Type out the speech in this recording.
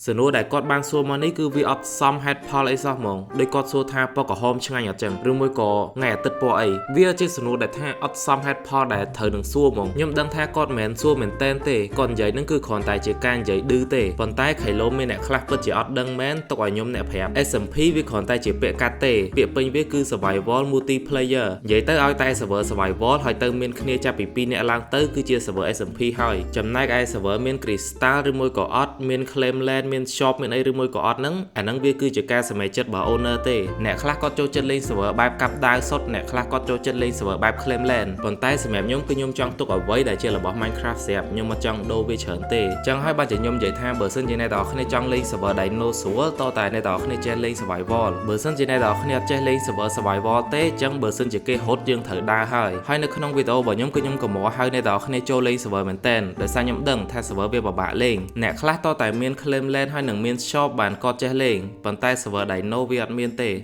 សំណួរដែលគាត់បានសួរមកនេះគឺវាអត់សមហេតុផលអីសោះហ្មងដូចគាត់សួរថាពណ៌ក្រហមឆ្ងាញ់អត់ចឹងឬមួយក៏ថ្ងៃអាទិត្យពណ៌អីវាជាសំណួរដែលថាអត់សមហេតុផលដែលត្រូវនឹងសួរហ្មងខ្ញុំដឹងថាគាត់មិនមែនសួរមែនតែនទេគាត់និយាយនឹងគឺគ្រាន់តែជាការនិយាយឌឺទេប៉ុន្តែខៃឡូមានអ្នកខ្លះពិតជាអត់ដឹងមែនទុកឲ្យខ្ញុំអ្នកប្រាប់ SMP វាគ្រាន់តែជាពាក្យកាត់ទេពាក្យពេញវាគឺ survival multiplayer និយាយទៅឲ្យតែ server survival ហើយទៅមានគ្នាចាប់ពី2នាក់ឡើងទៅគឺជា server SMP ហើយចំណែកឯ server មាន crystal ឬមួយក៏អត់មាន claim land មាន shop មានអីឬមួយក៏អត់ហ្នឹងអាហ្នឹងវាគឺជាការសម្រេចចិត្តរបស់ owner ទេអ្នកខ្លះគាត់ចូលចិត្តលេង server បែបកាប់ដាវសុទ្ធអ្នកខ្លះគាត់ចូលចិត្តលេង server បែប claim land ប៉ុន្តែសម្រាប់ខ្ញុំគឺខ្ញុំចង់ទុកអ្វីដែលជារបស់ Minecraft ស្រាប់ខ្ញុំមិនចង់ដូរវាច្រើនទេចឹងហើយបានជាខ្ញុំនិយាយថាបើសិនជាអ្នកទាំងអស់គ្នាចង់លេង server Dino ស្រួលតតែអ្នកទាំងអស់គ្នាចេះលេង survival បើសិនជាអ្នកទាំងអស់គ្នាអត់ចេះលេង server survival ទេចឹងបើសិនជាគេហត់យើងត្រូវដើរហើយហើយនៅក្នុងវីដេអូរបស់ខ្ញុំគឺខ្ញុំកម្រហៅអ្នកទាំងអស់គ្នាចូលលេង server មែនតើដោយសារខ្ញុំដឹងថា server វាពិបាកលេងអ្នកខ្លះតតែមាន claim land ហើយនឹងមាន shop បានគាត់ចេះលេងប៉ុន្តែ server Dino វាអត់មានទេ។